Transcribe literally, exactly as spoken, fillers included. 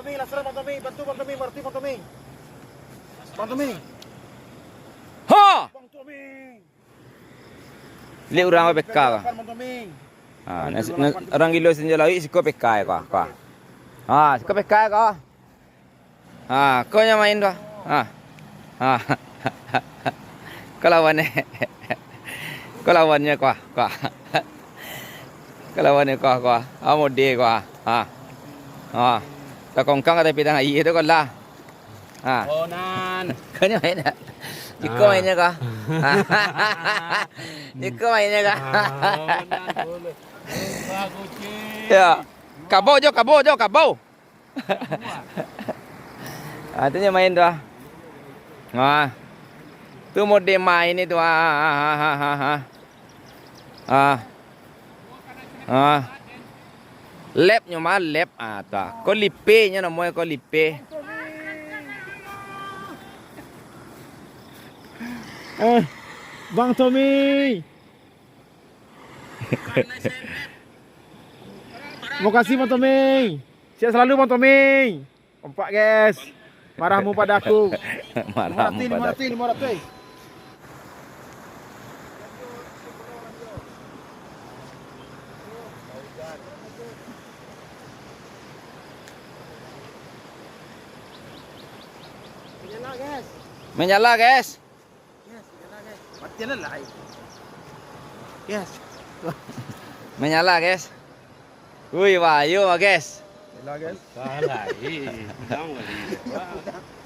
Tommy, Lazarus, Bang Tommy, bantu Bang Tommy, Marti Bang Tommy. Bang Tommy. Ha! Bang Tommy. Liek urang P K ka. Bang Tommy. Ha, nan, nan, urang gilo Sinjau Lauik siko P K ka, ka. Ha, siko P K ka. Ha, ko nyo main tu. Ha. Ha. Ko lawan ni. Ko lawannyo ko, ko. Ko lawannyo ko, ko. Ha, mode ko. Ha. Ha. Takongkang ka tapi tangah aia tu ko lah. Ha. Oh, nan. Ko nyo main. Iko mainnyo ko. Ha. Iko mainnyo ko. Ah, oh, nan, boleh. Bagus, Cik. Ya. Kabau jo, kabau jo, kabau. Ah, tu nyo main tu, ah. Ah. Tu mode main itu, ah, ah, ah, ah, ah, ah. Ah. Ah. Lep nyo mah, lep. Ah, tu, ah. Ko lipe nyo namonyo, ko lipe. Eh, Bang Tommy. Makasih, Bang Tommy. Sehat selalu, Bang Tommy. Kompak, guys. Marahmu padaku. Marahmu padaku. Lima ratus, lima ratus. Menyala, guys. Menyala, guys. Yes, menyala, guys. Mati lah, lah. Yes. Menyala, guys. Wih, wah, ayo, guys. Menyala, guys. Salah, eh. Bilang tadi. Wah.